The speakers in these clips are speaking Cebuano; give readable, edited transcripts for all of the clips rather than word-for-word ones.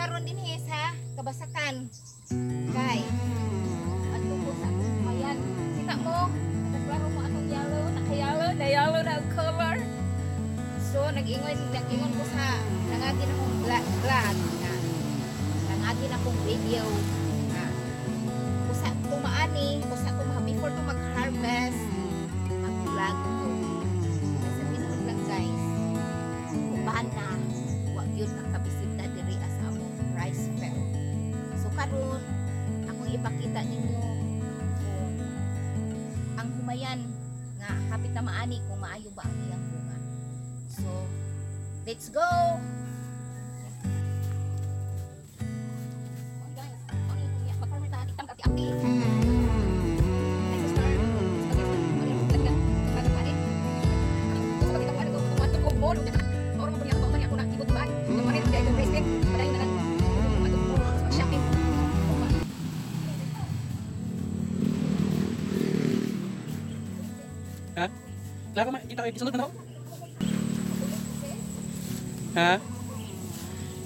Karon dinhi sa Kabasakan. Kay adto ko sa akong humayan. Kita mo, nakaklaro mo atong yellow, naka-yellow, na yellow na ang color. So nag-ingon ko sa nangagi na akong vlog na nangagi na akong video na usa tumaani, usa tumaha before to mag-harvest, mag-vlog ko. Kasi tinuod lang, guys, uban na wa gyud nakabisita diri sa among rice field. So karon akong ipakita ninyo kung ang humayan nga hapit na maani, kung maayo ba ang iyang bunga. So let's go! Oh, guys, ano yung kunya? Mag-farmer ta, itang ati-ati. Ay, sister. Ha? Klaro makita ko gisunod na ho. Ha?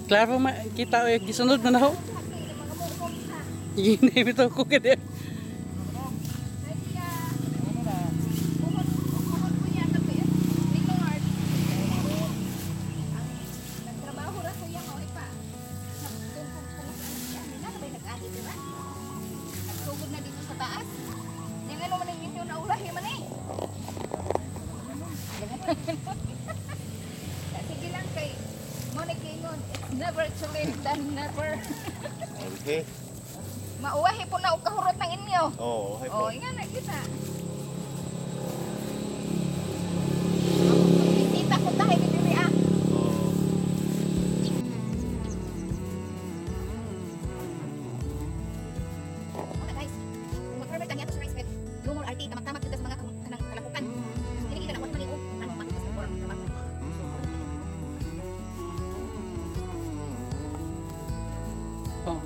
Klaro makita ko gisunod na ho. Hindi bitaw ko kaya. Ay, siya. Uhon ko niya, ni Lord. Ang nagtrabaho ra ko iya mao pa. Nagtungkong ko mas anak siya. Hindi na ba nag-ani dira? Nagsugod na dito sa taas. Yang ano man ang inyo na ulahi man eh. Sige lang kay mo na kingon, it's never too late than never. Okay. Mauwahi po na og kahurot ng inyo. Oo, okay po. Oh, inga na kita. Bisita ko tayo diri ah. Oo. Una guys, kung mag-farmer ka niya sa rice field, no more RT, tamak-tamak dito sa mga kanang kalapukan. Dili kita na man og ano makas sa form trabaho. So, Oh.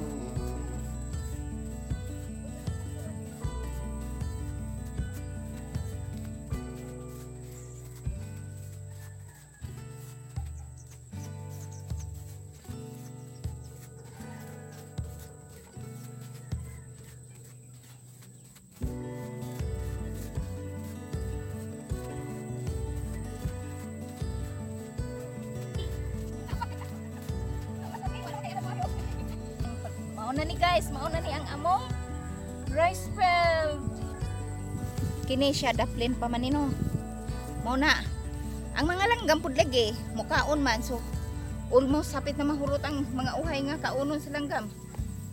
Mauna ni guys, mauna ni ang among rice field. Kini siya daplin pa man nino. Mauna. Ang mga langgam pud lagi, mukaon man, so almost hapit na mahurot ang mga uhay nga kaunon sa langgam.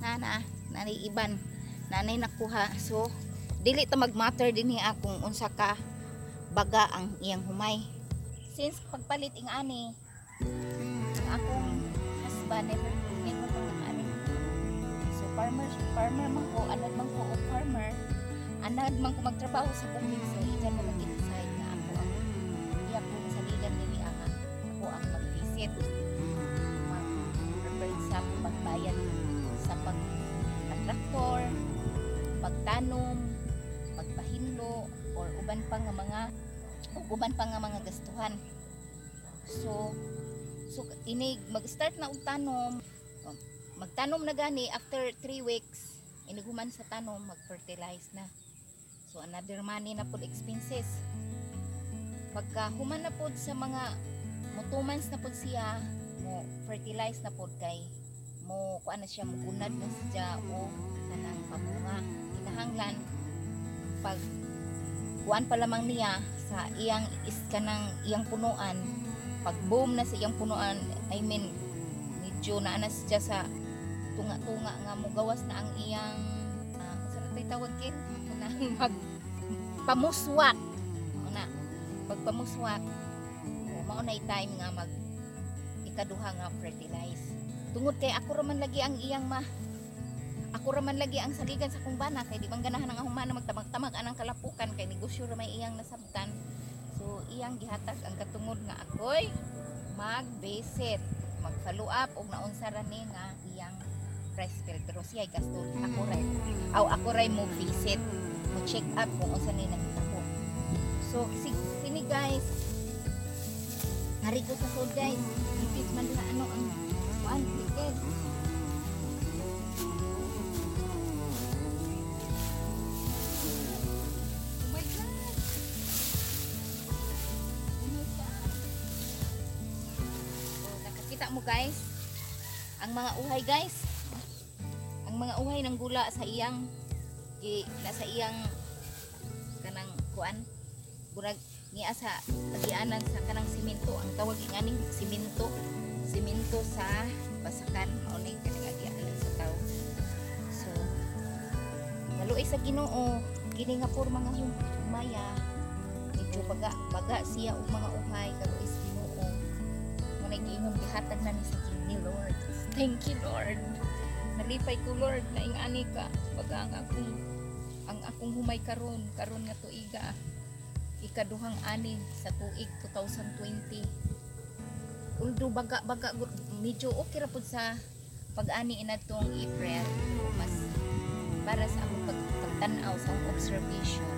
Na na, nanay iban, nanay nakuha. So dili ta magmatter dinhi kung unsa ka baga ang iyang humay. Since pagpalit ing ani, ang akong husband never never ko nakaani. So farmer farmer man ko, anad man ko og farmer, anad man ko magtrabaho sa bukid, so iya na nag-decide nga ako ang iya kong saligan diri nga ako ang mag-visit, mag-prepare sa pagbayad sa pag-traktor, pagtanom, pagpahinlo or uban pa nga mga gastuhan. So inig mag-start na og tanom, oh, magtanom na gani after 3 weeks, inig human sa tanom mag-fertilize na. So another money na pud expenses. Pagka human na pud sa mga mo 2 months na pud siya mo fertilize na pud kay mo kuan na siya, mo gunad na siya o kanang pabunga. Kinahanglan pag kuan pa lamang niya sa iyang is kanang iyang punuan, pag boom na sa iyang punuan, I mean medyo naa na siya sa tunga-tunga nga mogawas na ang iyang unsa ra tay tawag kin kanang mag pamuswak na pagpamuswak o mao na time nga mag ikaduha nga fertilize. Tungod kay ako ra man lagi ang iyang ma ako ra man lagi ang saligan sa akong bana kay di man ganahan ang akong bana magtamag-tamag anang kalapukan kay negosyo ra may iyang nasabtan. So iyang gihatag ang katungod nga ako'y mag-visit, mag-follow up og naunsa ra ni nga iyang rice field, pero siya gasto, ako ra aw ako ray mo visit, mo check up kung unsa ni nahitabo. So sini guys, ngari ko sa sud guys, ipis man diha ano ang kuan cricket. Makita mo guys, ang mga uhay guys. Ang mga uhay ng gula sa iyang nasa iyang kanang kuan burag niya sa agianan sa kanang simento. Ang tawag nganing simento, simento sa basakan mao ni kanang agianan sa tao. So naluoy sa Ginoo kini nga porma nga humaya, medyo baga baga siya og mga uhay. Kaluoy sa Ginoo, mo nay giingon gihatag na ni sa ni Lord. Thank you Lord. Nalipay ko Lord na ing-ani ka baga ang akong humay karon karon nga tuiga, ikaduhang ani sa tuig 2020. Although baga baga medyo okay ra pud sa pag-ani inadtong April, pero mas para sa akong pagtan-aw sa akong observation,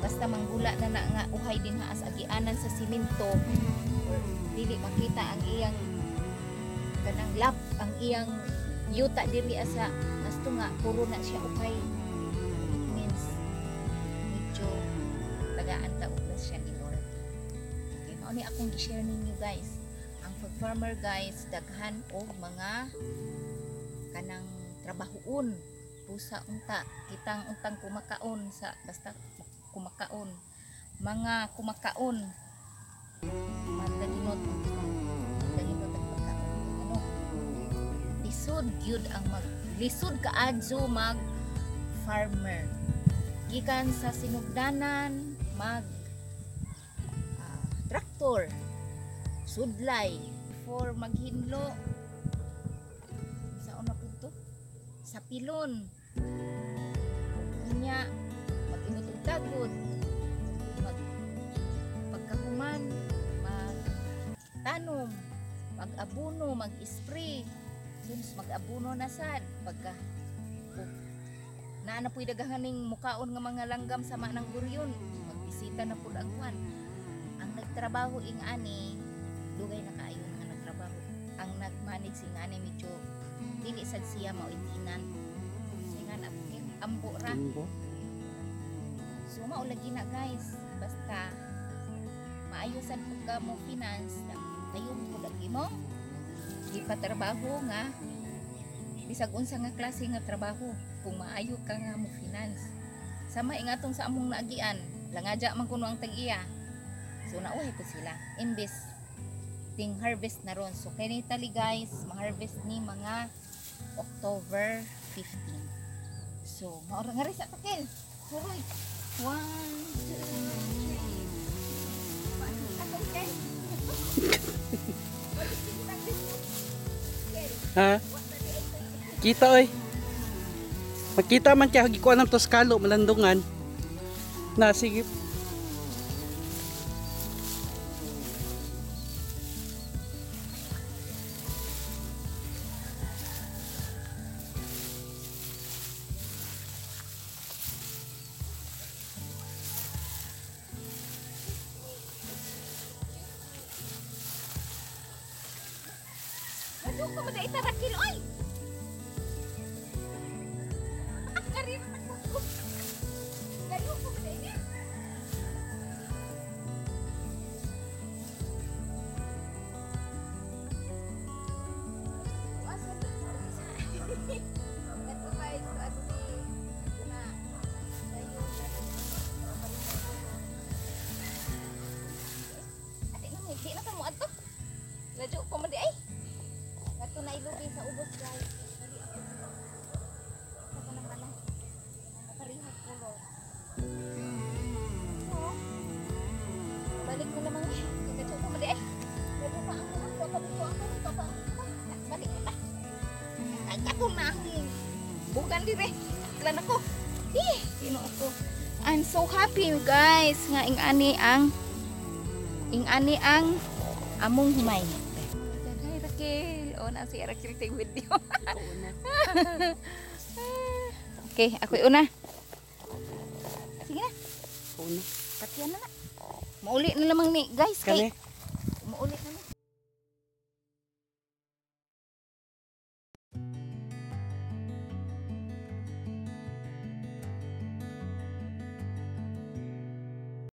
basta manggula na na nga uhay din ha as agianan sa simento or dili makita ang iyang kanang lap, ang iyang yuta diri asa asto nga puro na siya uhay. It means medyo tagaan ta og siya ni Lord. Okay, mao ni akong gi-share ninyo guys. Ang pag-farmer guys, daghan og mga kanang trabahoon. Pusa unta, kitang untang kumakaon sa basta kumakaon. Mga kumakaon. Magdaginot. Magdaginot ang pagkaon. Ano? Lisod gyud ang mag lisod kaadyo mag farmer. Gikan sa sinugdanan mag traktor, sudlay, for maghinlo sa una pud to, sa pilon, unya mag-inot og tagod, mag pagkahuman mag tanom, mag-abuno, mag-spray, since mag-abuno na sad pagka naa na puy daghan ning mukaon nga mga langgam sama ng guryon, magbisita na pud ang kwan. Ang nagtrabaho ing ani dugay na kaayo nga nagtrabaho. Ang nag-manage ing ani medyo dili sad siya mao'y tenant. So ingan ambo ra. So mao lagi na guys, basta maayo sad pud ka mo finance, ayon pud ang imong gipatrabaho nga bisag unsa nga klase nga trabaho kung maayo ka nga mo finance. Sama ingatong sa among naagian, langadya man kuno ang tag-iya. So nauhay po sila imbes ting harvest na ron. So kini tali guys, ma-harvest ni mga October 15. So maura nga rin sa takil. Suroy. 1 2 3. Atong ken. Ha? Kita oy. Makita man kaya gikuan ng toskalo malandungan. Na sige. Madug ko mo dai tarakil oy. Bukan dire. Klan ako. Eh, Ginoo ko. I'm so happy guys nga ing-ani ang among humay. Hi Raquel. O na si Raquel take video. Okay, ako'y una. Sige na. Una. Patiyan na na. Mauli na lamang ni guys kay Kani?